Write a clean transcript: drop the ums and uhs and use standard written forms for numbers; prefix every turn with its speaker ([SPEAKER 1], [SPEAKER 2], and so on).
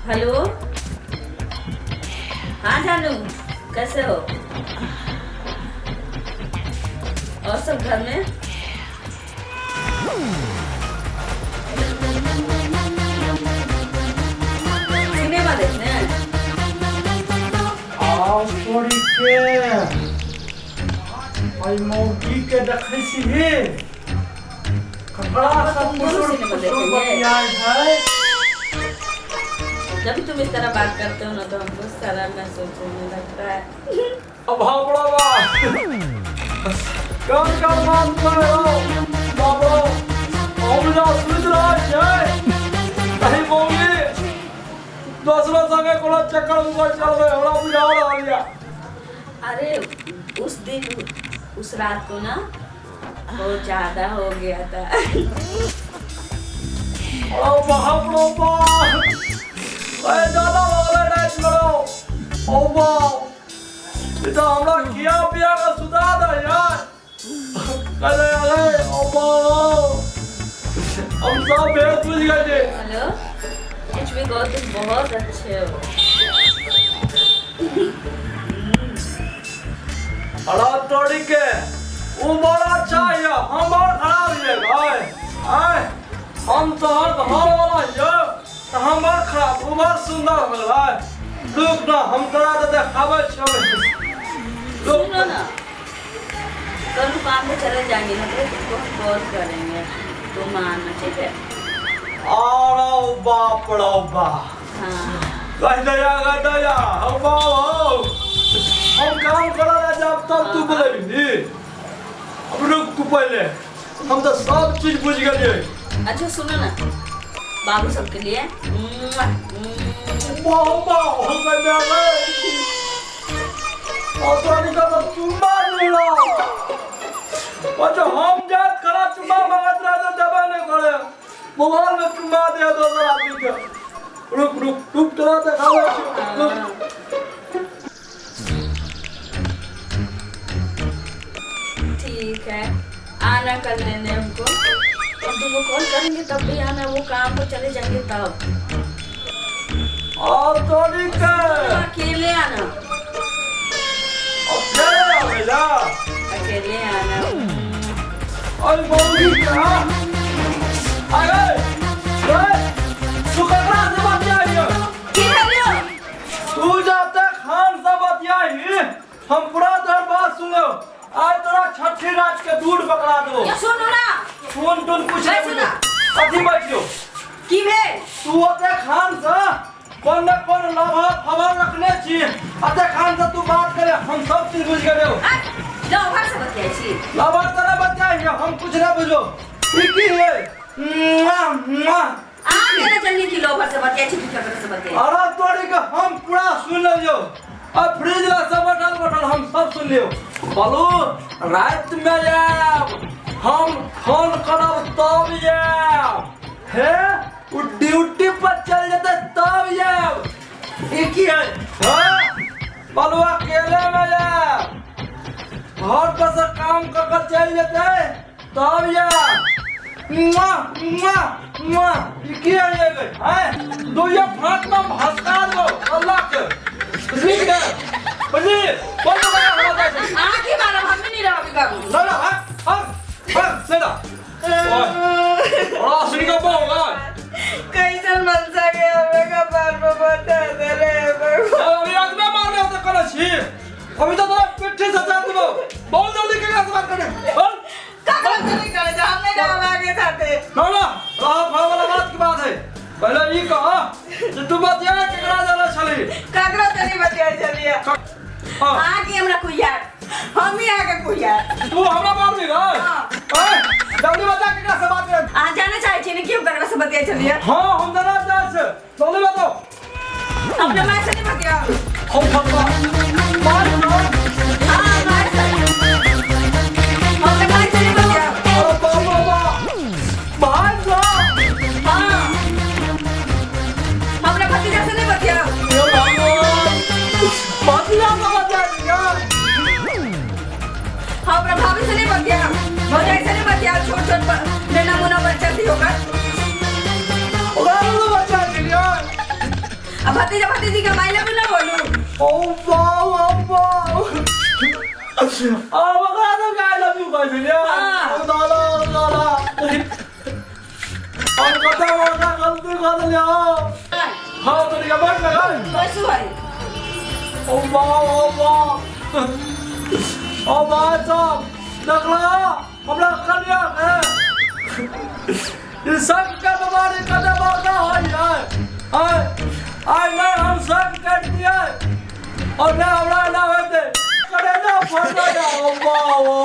[SPEAKER 1] Hello. हाँ जानू, कैसे हो? और सब घर में? सिनेमा देखने?
[SPEAKER 2] आउ तोरी के, एहि मौगी के देखै छिही, ककरा से
[SPEAKER 1] तुम दोनों
[SPEAKER 2] फुसुर
[SPEAKER 1] सिनेमा
[SPEAKER 2] फुसुर
[SPEAKER 1] देखेंगे।
[SPEAKER 2] बतियाइ है।
[SPEAKER 1] जब भी तुम इस तरह बात करते हो ना, तो हमको शर्म महसूस होने लगता है।
[SPEAKER 2] अब बाप बा, कौन कौन बात कर हो बाबो? हम जा सुति रहल छियै, एहि मौगी दोसरो संगे कोनो चक्कर उक्कर चलबै, हमरा बुझा रहल यऽ।
[SPEAKER 1] अरे, उस दिन, उस रात को ना बहुत ज्यादा हो गया था।
[SPEAKER 2] अरे बाप रे बाप, अरे ज्यादा हो गेलै राति में रौ। ओ बाप, ई तऽ हमरा खिया पिया के सुता दे यार। अरे अरे, ओ बाप, हम सब भेद बुझ गेलियै।
[SPEAKER 1] हेलो, कुछ भी कहो, तुम बहुत अच्छे हो।
[SPEAKER 2] अरे तोरी के, उ बड़ा अच्छा ये, हम बड़ खराब ये भाई। आय हम तोहर घर वाला ये तऽ हम बड़ खराब, उ बड़ सुंदर हो गेलै। रुक ना, हम तोरा तऽ देखाबै छियौ, रुक।
[SPEAKER 1] सुनो ना, कल दुकान पे चले जाएंगे ना, तो तुमको हम कॉल करेंगे, तुम आना, ठीक है?
[SPEAKER 2] अरे बाप रे बाप।
[SPEAKER 1] हाँ।
[SPEAKER 2] कह दया, कह दया, हम बाप, हम काम करा रहे जब तब तू बोलेबी। अब रुक तू पहले, हम तो सब चीज बुझ गेलियै।
[SPEAKER 1] अच्छा सुनो ना, बाबू सबके लिए मुआ, मुआ।
[SPEAKER 2] वाह वाह, हो गया रे। और तोरी का तो चुम्मा लूड़ा। अच्छा, हम जात खड़ा चुम्मा मांगत रहे तो देबे नहीं करे, मोबाइल में चुम्मा दे दोसर आदमी के। रुक रुक रुक, तोरा देखाबै छियौ, रुक।
[SPEAKER 1] ठीक है, आना कल लेने हमको। हम तुमको कॉल करेंगे तब भी आना, वो काम को चले जाएंगे तब।
[SPEAKER 2] और तोरी के
[SPEAKER 1] अकेले आना।
[SPEAKER 2] अकेले आबै ला?
[SPEAKER 1] अकेले आना।
[SPEAKER 2] अरे बाबूजी, कहाँ अरे ओए, तू ककरा से बतियाही?
[SPEAKER 1] की भेलियो?
[SPEAKER 2] तू जाते खान से बतियाही, हम पूरा तोहर बात सुनो। आज तोरा छठी रात के दूध पकड़ा दो।
[SPEAKER 1] यो सुनू ना।
[SPEAKER 2] सुन टुन कुछ
[SPEAKER 1] नहीं
[SPEAKER 2] नहीं।
[SPEAKER 1] सुना।
[SPEAKER 2] कथी बैठियो?
[SPEAKER 1] की भेल?
[SPEAKER 2] तू ओते खान से कोन न कोन लाभ खबर रखने छी। अते खान से तू बात करे, हम सब चीज बुझ गेलियो।
[SPEAKER 1] जाओ, घर से बतियाइ छी।
[SPEAKER 2] लाभा तोरा बतियाही, हम कुछ ना बुझो। ई की है? मुआ मुआ।
[SPEAKER 1] अहाँ केना जनली कि लोभर से बतियाइ छी, कि केकरो से बतियाइ?
[SPEAKER 2] अरे तोरी के, हम पूरा सुन लियो। अब फ्रिज ला सब बैठल बैठल हम सब सुन लियो। बोलू, रात में आयब, हम फोन करब तब आयब। हे उ ड्यूटी पर चल जेते तब आयब। ई की है? हाँ बोलू, अकेले में आयब, घर पर से काम कर कर चल जेते तब आयब। मुआ मुआ मुआ, ई की है ये गई हैं? दुइया फाट में भसका दो अल्लाह के। बुझली कि नहीं? बुझली? बोल तो बड़ा हमरा जाइ छी।
[SPEAKER 1] अहाँ की मारब, हम नहीं रहब बाबू।
[SPEAKER 2] ना ना, हाँ हाँ हाँ, सीधा ओए बड़ा सुनी का बोल।
[SPEAKER 3] कैसन मनसा के हमरा कपार पर बैठा दे रे भगवान।
[SPEAKER 2] अभी रात में मारने से करै छी, अभी तो तोरा पिट्ठी से चाट देबो। बहुत जल्दी केकरा से बात करे, बोल।
[SPEAKER 3] ककरो से नहीं करे, हम नहीं रहब आगे साथे।
[SPEAKER 2] ना ना, रहा भाव वाला बात की बात है। पहले ई कह जे तू बतिया केकरा जाला छली?
[SPEAKER 3] ककरो से नहीं बतियाइ छलियै।
[SPEAKER 2] हाँ।
[SPEAKER 3] अहाँ की हमरा कुहियार, हम ही अहाँके कुहियार।
[SPEAKER 2] तू हमरा मारबी रे?
[SPEAKER 3] हाँ।
[SPEAKER 2] ए, जल्दी बता केकरा से बात करे।
[SPEAKER 3] अहाँ जाने चाहै छी ने कि हम ककरा से बतियाइ छलियै?
[SPEAKER 2] हाँ, हम जाना चाहै छी, जल्दी बताओ।
[SPEAKER 3] अपने माय से नहीं बतियाओ।
[SPEAKER 2] हम फटवा मार ना।
[SPEAKER 3] हाँ, माय से। अपने माय से नहीं बतियाओ।
[SPEAKER 2] अरे बाप रे बाप, भाई साहब।
[SPEAKER 3] हाँ, अपने भतीजा से नहीं बतियाओ।
[SPEAKER 2] ये भगवान, भतीजा से बतिया यार।
[SPEAKER 3] हाँ, अपना भाभी से नहीं बतियाओ, भौजाई से नहीं बतियाओ, छोट छोट नैना मुना बच्चा थी होगा।
[SPEAKER 2] ओकरा से बतिया यार।
[SPEAKER 3] ठीक है I love you ना बोलू।
[SPEAKER 2] ओ वाह ओ वाह, आ ओकरा तो I love you कहै छलियै।
[SPEAKER 3] हाँ।
[SPEAKER 2] दादा दादा, हम कते बड़का गलती कऽ देलियै। हाँ, तोरी के बैठ लगा।
[SPEAKER 3] बैसू है।
[SPEAKER 2] ओ वाह ओ वाह ओ भाई साहब, देखला हमरा कन्या के ई सब के बीमारी कते बड़का होइ है। आय आय नहीं हम सब काटि दिए और नहीं हमरा ना होते करे ना फट जा। ओ वाह ओ।